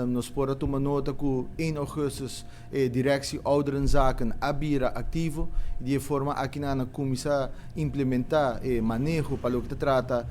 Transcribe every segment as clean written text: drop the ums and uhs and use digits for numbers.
Nos por a tuma nota ku 1 augustus e Directie Ouderenzaken a bira aktivo. Di e forma aki nan a kuminsá implementá e maneho pa loke ta trata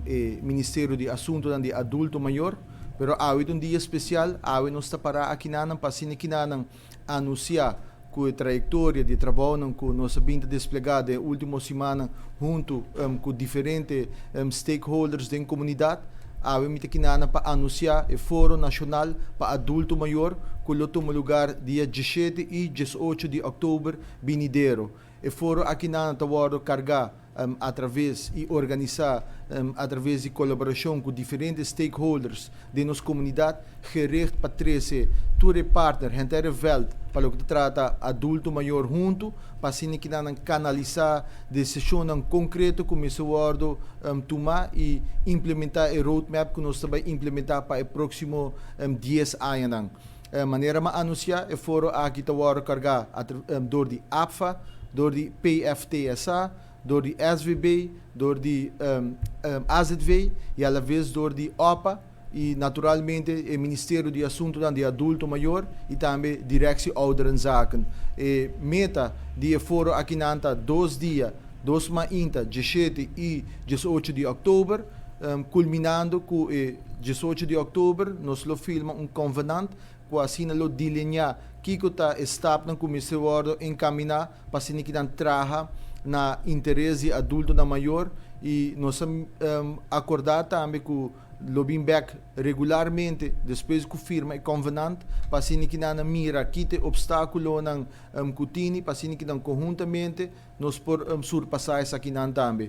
e Ministerio di Asuntunan di Adulto Mayor. Pero awe ta un dia spesial, awe nos ta pará akinanan pa asina kinanan anunsiá ku e trayektoria di e trabounan ku nos a bin ta desplegá den e último simannan huntu ku diferente stakeholders den komunidat. Awe mi ta kinanan pa anunsiá e Foro Nashonal pa Adulto Mayor ku lo tuma lugar dia 17 i 18 di òktober binidero. E foro akinan ta wòrdu kargá atraves i organisá atraves di kolaborashon ku diferente stakeholders den nos komunidat, gericht pa trese tur e partner henter e vèlt pa loke ta trata adulto mayor huntu, pa asina kinan kanalisá desishonnan konkreto ku mester wòrdu tumá i implementá e roadmap ku nos ta bai implementá pa e próksimo 10 añanan. Manera m'a anunsiá, e foro aki ta wòrdu kargá dor di APFA, dor di PFTSA, dor di SVB, dor di AZV i alaves dor di OPA i naturalmente e Ministerio di Asuntunan di Adulto Mayor i tambe Directie Ouderenzaken. E meta di e foro akinan ta 2 dia, dos mainta, 17 i 18 di òktober, kulminando ku e 18 di òktober nos lo firma un convenant ku asina lo delineá kiko ta e stapnan ku mester wòrdu enkaminá pa asina kinan traha na interes di adultonan mayor. I nos a akordá tambe ku lo bin bèk regularmente despues ku firma e convenant pa asina kinan mira ki ta e opstákulonan ku tini, pa asina kinan konhuntamente nos por surpasá esakinan tambe.